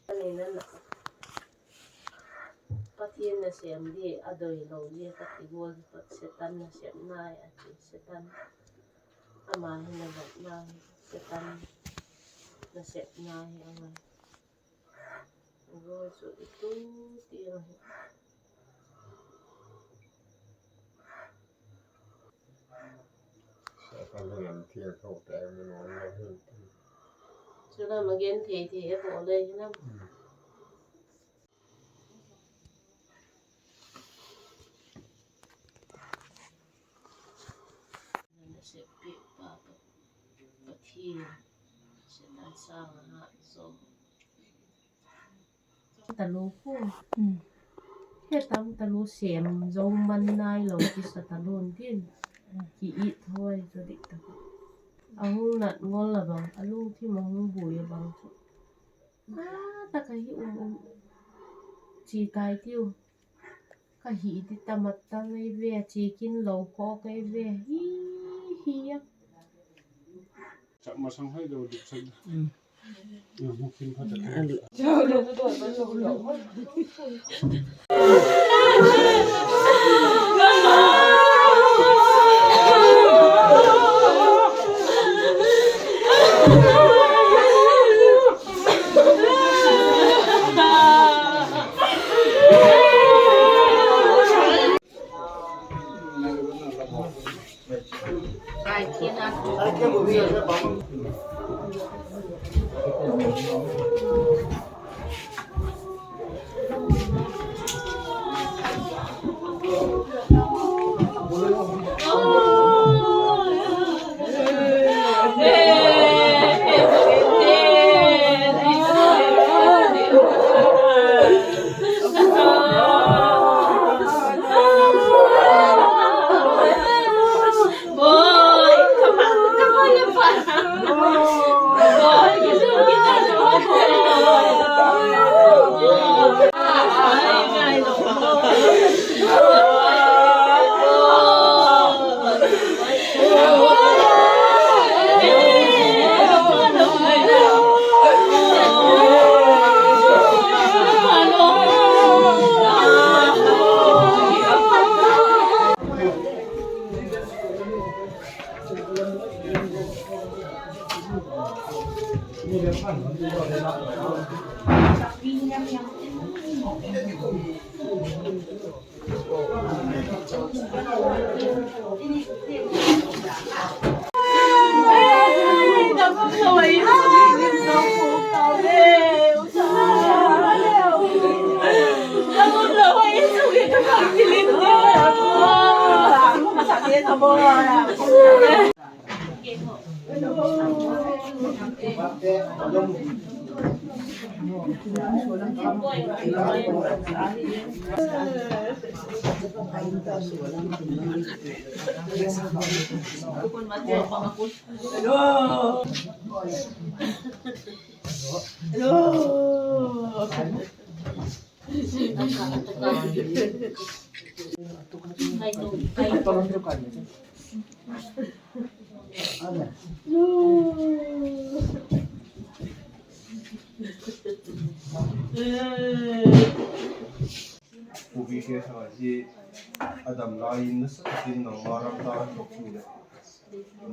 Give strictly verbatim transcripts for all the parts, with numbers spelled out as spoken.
Ani nana, Pathian nasêm di a doi lo di ka ti gual, Setan nasepna ahi a ti, Setan. Ama hi na vatna hi, Setan nasepna hi a ngai. Gual chu i tu ti ahi. Satan hi lam thiangtho te mu nuam lo hi. Chu lam a gen thei thei e bawl le hi lam. Nasep piak pa, pa, Pathian, Setan sâng a hat zo. Talu khu. Hmm. He tam talu sêm zo man nai lo kisa talu tin. Ki it thoi chu dik tak. A hung nat ngol a bang, a lungthim a hung bui a bang chu. A tak a hi um um. Chi tai tiu. Ka hi ti tam a tam ei ve, chi kin lo khaw kei ve. Hi, hi a. Chak masang hai lo dik chak. Hmm. Pu Bikhe Thanga hi a dam lai in nasa takin nangma ram ta thawk thu leh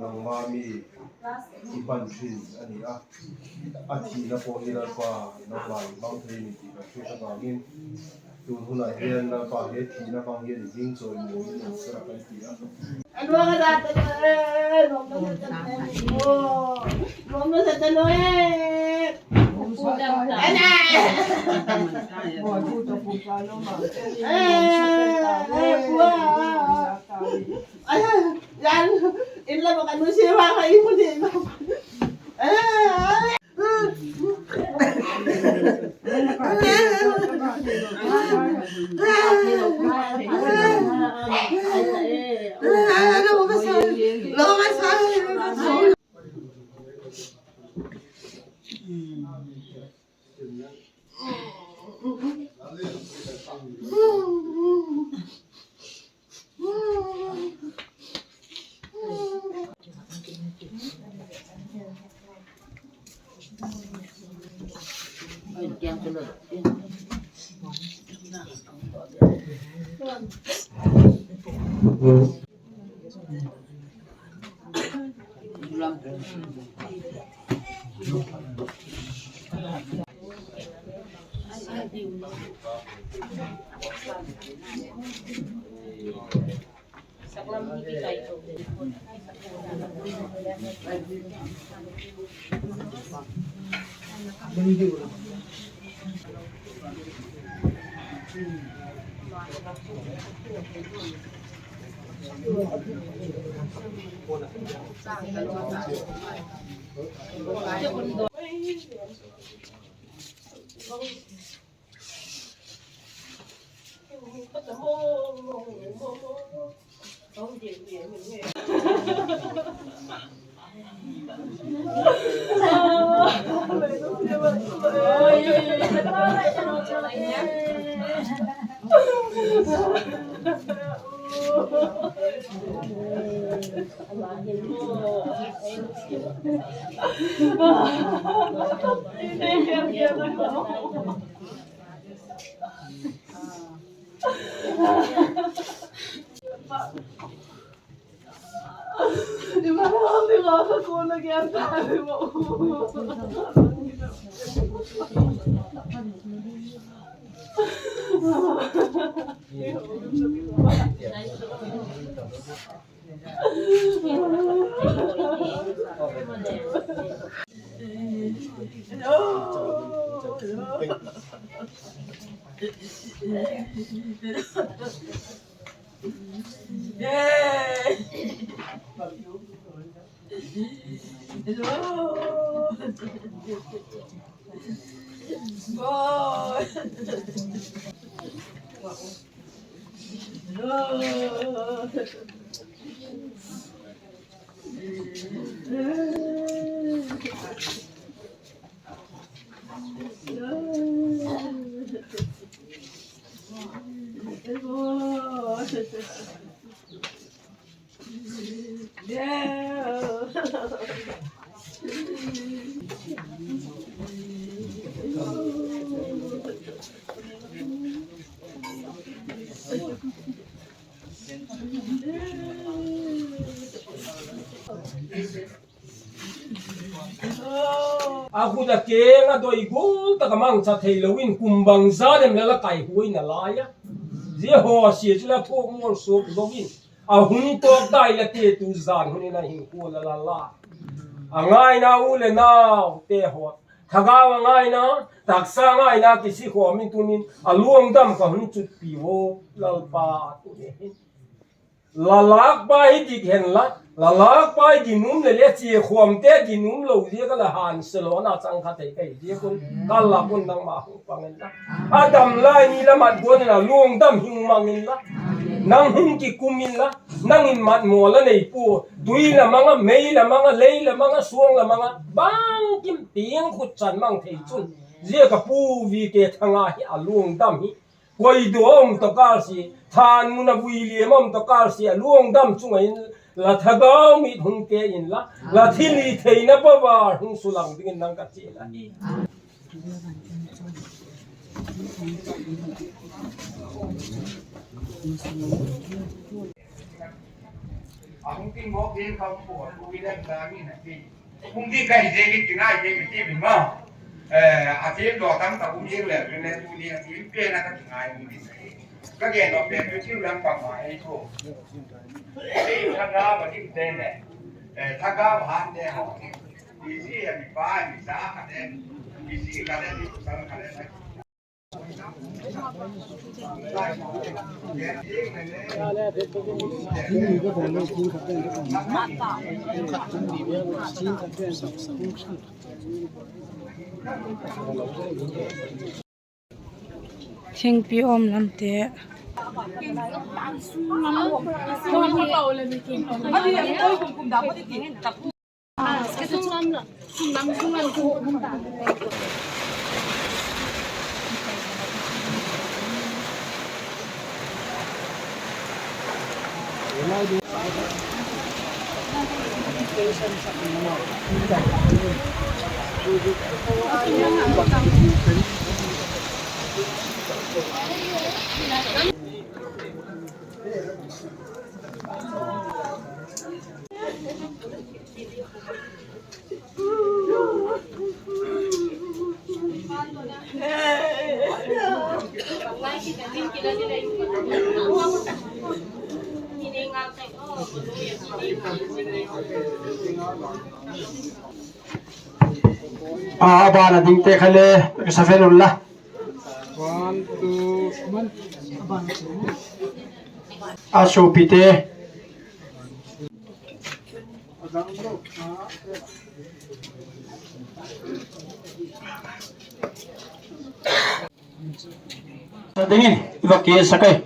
nangma mi i pan thin a ni a. A thina pawh hi Lalpa, nangma i mang thei ni ti ka thei ta vangin, tun hun ah hian Lalpa he thina vang hian i ding chawi mu in sa kan ti a. A nuam a da ta ta e, nuam na sa ta nuam. Nuam na sa ta nuam e. A khut a keng a doi gual tak a mangcha theilo in kum bangza lem la la kaihuai nalai a. Zia haw sia chu la thuak mual suak zo in a hung tawk tai la ti tu zan hun in a hinkhua la la la. A ngaina u le naute haw, thagau a ngaina, taksa ngaina kisikhawm in tunin a luangdam ka hun chutpi vo Lalpa, tunin. La lâkpa hi dik hen la, la lâkpa hi ginum le le chia khawmte ginum lo ziak a la han se lo na chang kha thei kai ziak un, ka la kun nangma hung pang in la. A dam lai ni la mat guan in la, luangdam hung mang in la. Nang hung kikum in la, nang in mat maw la nei pua, tui la mang a, mei la mang a, lei la mang a, suang la mang a, bangkim tiang khut chan mang thei chun. Zia ka pu vi ke thanga hi a luangdam hi. Koidaw um tawkal si, than mun a vui liam um tawkal si, a luangdam chunga in la thagau mit hung te in la, la thilhitheina power hung sulang dingin nang ka chial ahi. A hung tin bawk ding ka um pua, tu i lem ta mi na ti. Hung ti ka hi zia ki ngai zia ki ti bin ma. Eh, a ti lo tam ta um zia le, le tu ni a ti pe na ka ngai mi. Ka gen lo pe tu ti lam pa ma ei ko. Ei ka ga ba ti te le. Eh, ka ga ba han te ho. I si a mi pa mi sa ka te. Thingpi um lamte. A, a ban a dingte kha le, ka sa vel unla. A suapite. Sa dingin, i va kisak ai.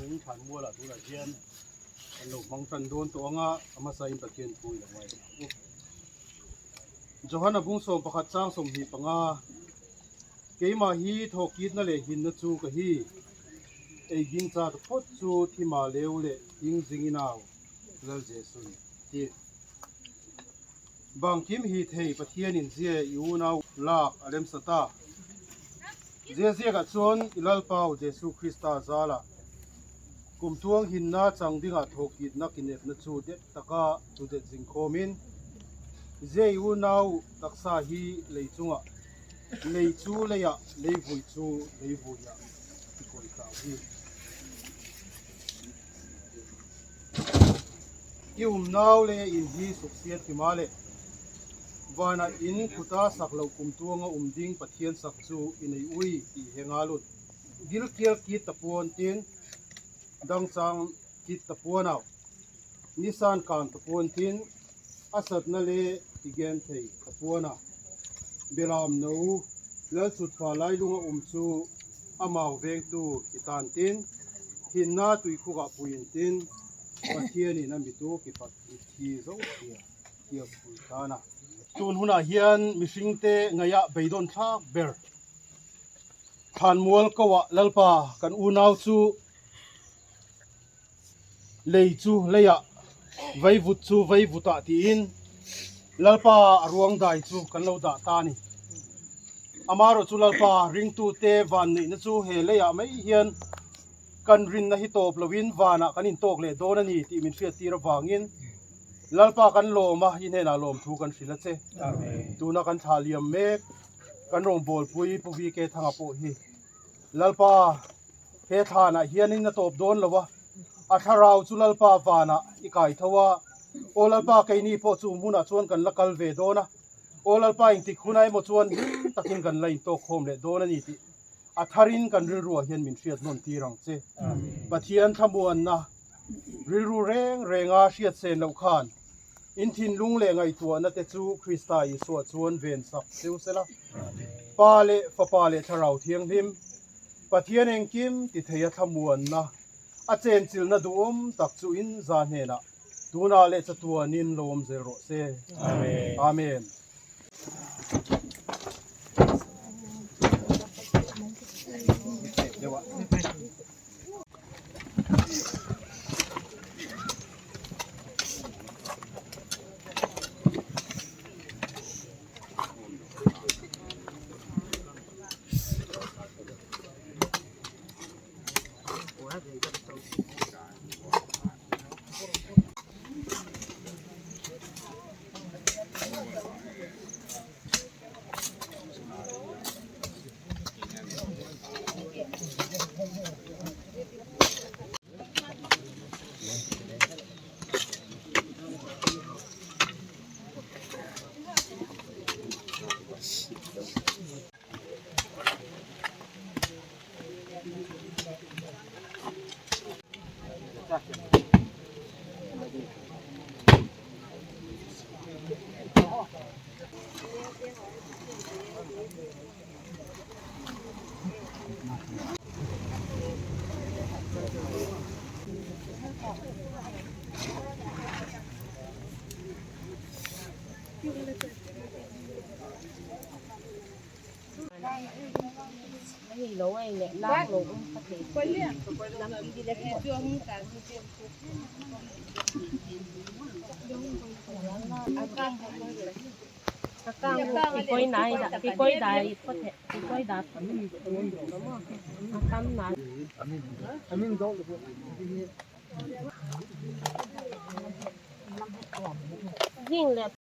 Nunung Thanmual ah tun a hian an lo hmang tan dawn tawh anga, a masa in Pathian thu i la ngai u. Johan a bung sawm pakhat chang sawmhnih panga, Keima hi thawkitna leh hinna chu ka hi, ei gingcha taphot chu thi maleu leh hing zing in au, Lal Jesu'n ti. Bangkim hi thei Pathian in zia i unau lak a lemsa ta. Ziaziak ah chun i Lalpau Jesu Khrista zal ah kumtuang hinna chang ding ah thawkitna kinepna chu det tak a tu det zing khawm in, zia i unau taksa hi lei chung ah, lei chu lei ah, leivui chu leivui ah kikoi tau hi. I umnau le in hi suksiat himaleh, van ah in khut a sak lo kumtuang a um ding Pathian sak chu i nei ui ti he ngal un. Gilkial kit ta pua'n tin, dangchâng kit ta pua'n au, nisan kâng ta pua'n tin, a satna le i gen thei ta pua'n a, belamno, lalchutpha lailung a um chu amau vengtu hi ta'n tin, hinna tuikhuk ah pui intin, Pathian in a mit u kipat mitthi zosia kial pui ta'n a. Tun hun ah hian mihringte ngai ah beidawnthlak ber Thanmual ko ah Lalpa, kan unau chu lei chu lei ah, veivut chu veivut ah tiin Lalpa, a ruangdai chu kan lo dah ta ni. Amarawh chu Lalpa, ringtute vanneihna chu he lei ah mai hian kan rinna hi tawp lo in van ah kan intawk leh dawn a ni tih min hriattir avangin, Lalpa, kan lawm a, i hnenah lawmthu kan hril a che. Tuna kan thaliam mek kan rawngbawlpui Pu VK Thanga pawh hi, Lalpa, he thlan ah hian in a tawp dawn lo a, a thlarau chu Lalpa van ah i kai tho a, Aw Lalpa, keini pawh chu mun ah chuan kan la kal ve dawn a. Aw Lalpa, intik hun ai maw chuan him takin kan la intawk khawm leh dawn a ni tih a thar in kan rilru ah hian min hriat nawn tir ang che. Pathian thlamuanna rilru reng renga hriat sen loh khan in thinlung leh ngaihtuahna te chu Krista Isua chuan vensak seuh sela. Pa leh Fapa leh Thlarau Thianghlim, Pathian engkim ti thei a thlamuanna, a chenchilna duhawm tak chu in za hnenah tuna leh chatuan in lo awm zel rawh se. Amen. Zing le